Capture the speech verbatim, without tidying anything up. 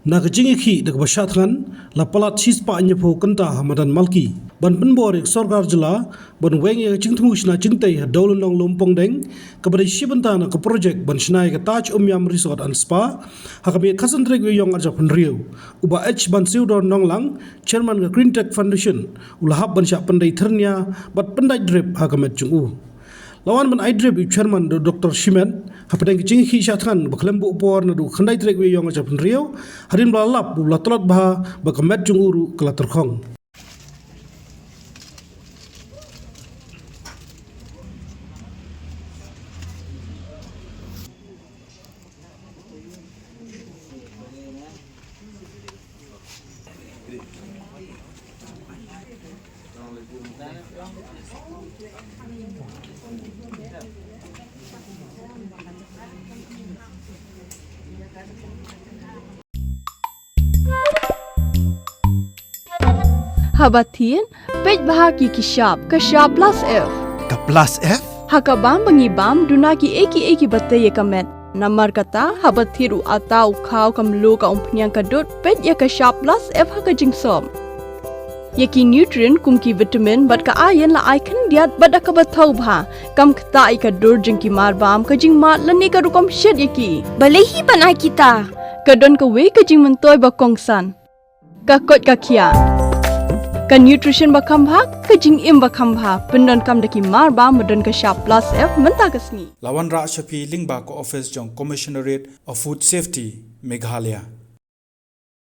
Na ka jingïakhih da kaba shah thngan, la palat shispah hynñiewphew kynta ha madan Malki ban pynbor ïa ka sorkar jylla ban weng ïa ka jingthmu shna jingtei ha Dewlynnong Lumpongdeng, kaba dei shi bynta na ka projek ban shna ïa ka Taj Umiam Resort and Spa ha ka miet khatsan tarik Iewïong arhajar arphew hynriew. U Bah H Bansiewdor Nonglang, Chairman ka Green Tech Foundation, u la hap ban shah pyndei thyrnia bad pyndait drip ha ka met jong u. La wan ban ai drip ïa u Chairman da u Doktor Shimet hapdeng ka jingïakhih shah thngan ba khlem buh por naduh khyndai tarik Iewïong arhajar arphew hynriew hadien ba la lap ba u la tlot bha bad ka met jong u ruh ka la tyrkhong. Haba thied, peit bha ki ki shap, ka shap plus F. Ka plus F? Ha ka bam ba ngi bam, duna kiei kiei kiba tei ïa ka met. Namar kata, haba thied u atta, u khaw, ka mluh, ka umphniang, ka dud, peit ïa ka shap plus F ha ka jingsop. Ïa ki nutrient kum ki vitamin bad ka iron la ai khyndiat bad da kaba thaw bha. Kam ktah ïa ka dur jong ki marbam, ka jingmad lane ka rukom shet ïa ki. Balei hi ban ai kita? Ka don kawei ka jingmyntoi ba kongsan. Ka koit ka khiah. Ka nutrition ba kham bha, ka jingim ba kham bha. Pyndonkam da ki marbam ba don ka shap plus F mynta ka sngi. La wanrah sha phi lyngba ka office jong Commissionerate of Food Safety, Meghalaya.